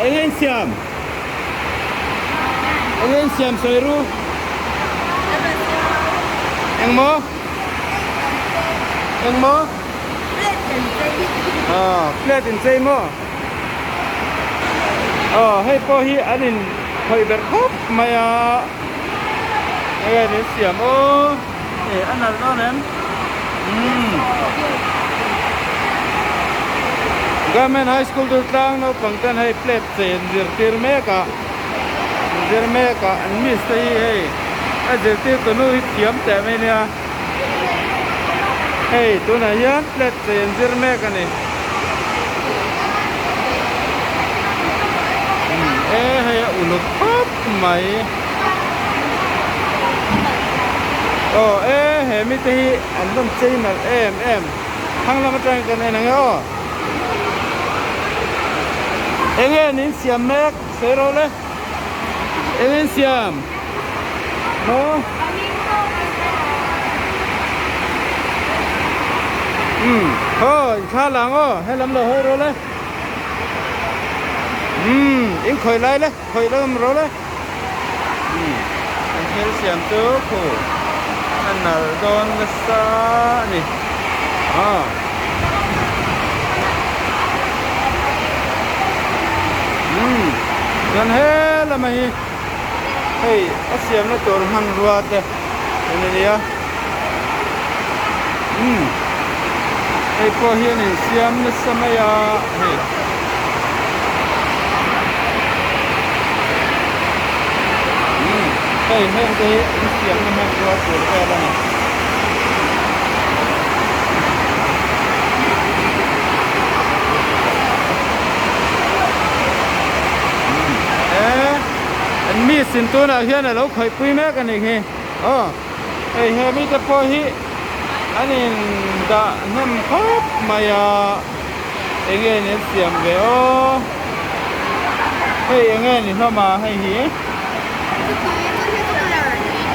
Eng in siam? Eng in siam sawi ru? Eng maw? Eng maw? Aw, plate in chei maw? Aw, hei pawh hi an in khawih ber khawp mai a. Eng in in siam aw? Hei a nalh dawn em? Umm. Government High School Durtlang naupang ten hei plate chei an zirtir mek a, an zir mek a, an miss te hi hei a zirtir tunu hi thiam teh mai nia. Hei tunah hian plate chei an zir mek a ni. Umm e hei a uluk khawp mai. Aw e he mite hi an rawn chei nalh em em thlang lam atangin kan en ang e aw enge an insiam mek sawi rawh le enge an siam maw umm haw inthla lang aw helam lo hawi rawh le umm in khawih lai le. Khawih la awm rawh le. Umm an thil siam chu khu a nalh dawn nasa a ni. Aw. Umm chuan he lama hi hei a siamna tur hmanrua te an ni a. Umm hei pawh hian insiam nasa mai a hei. Umm hei heng te hi insiamna hmanrua tur vel a ni. Umm e an miss in tunah hian alo khawihpui mek a nih hi aw. Hei he mite pawh hi an in dah hnem khawp mai a, enge ni an siam ve aw, hei enge ni hlawm a hei hi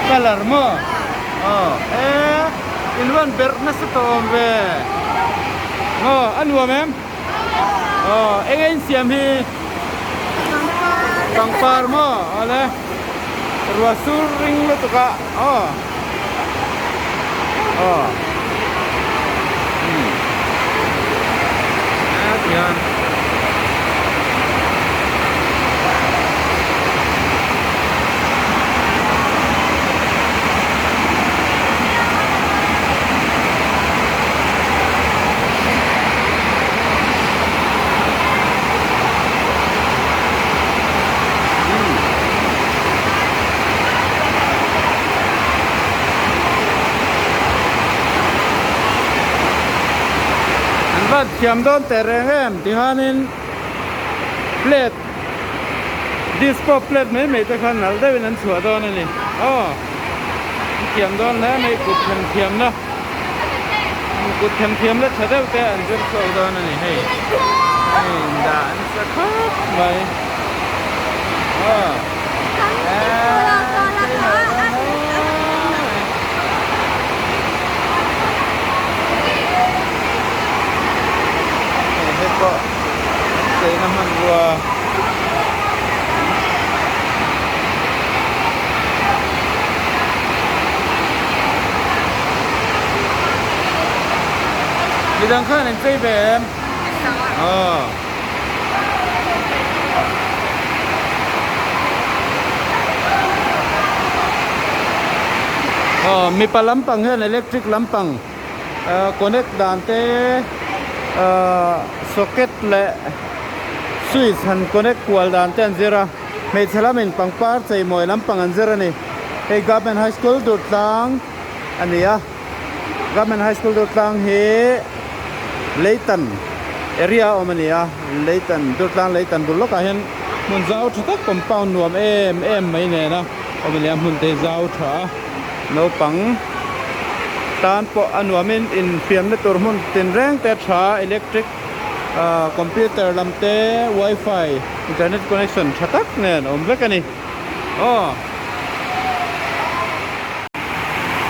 colour maw aw e in rawn berh nasa tawh awm ve maw a nuam em aw enge in siam hi pangpar maw awle. Ruah sur ring lutuk a aw aw umm a tihian An va thiam dawn teh reng em tihianin plate disco plate mai mai te khan nalh deuhin an chhuah dawn a ni aw an thiam dawn hle mai kut them thiamna kut them thiamna tha deuh te an zir chhuak dawn a ni hei hei indah nasa khawp mai. Hei pawh an cheina hmanrua midang khan an chei ve em? Aw. Aw mipa lampang hian electric lampang ah connect dan te ah socket leh switch han connect kual dan te an zir a hmeichhe lamin pangpar cheimawi lampang an zir a ni hei government high school Durtlang a ni a. Government High School Durtlang hi Leitan area a awm a ni a, Leitan Durtlang Leitan bul lawkah hian hmun zau tha tak compound nuam em em mai nena awm a ni a, hmun te hi zau tha a, naupang tan pawh a nuamin infiamna tur hmun tinreng te a tha a, electric ah computer lam te wifi internet connection tha tak nen a awm vek a ni. Aw.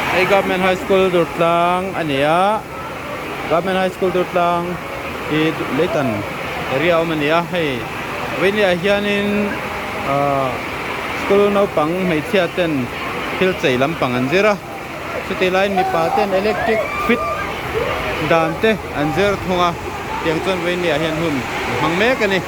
Hei Government High School Durtlang a ni a, Government High School Durtlang hi Leitan area awm a ni a, hei Vawinia hianin ahh school naupang hmeichhia ten thil chei lampang an zir a chutih laiin mipa ten electric fit dan te an zir thung a tiang chuan vawinia hian hun an hmang mek a ni.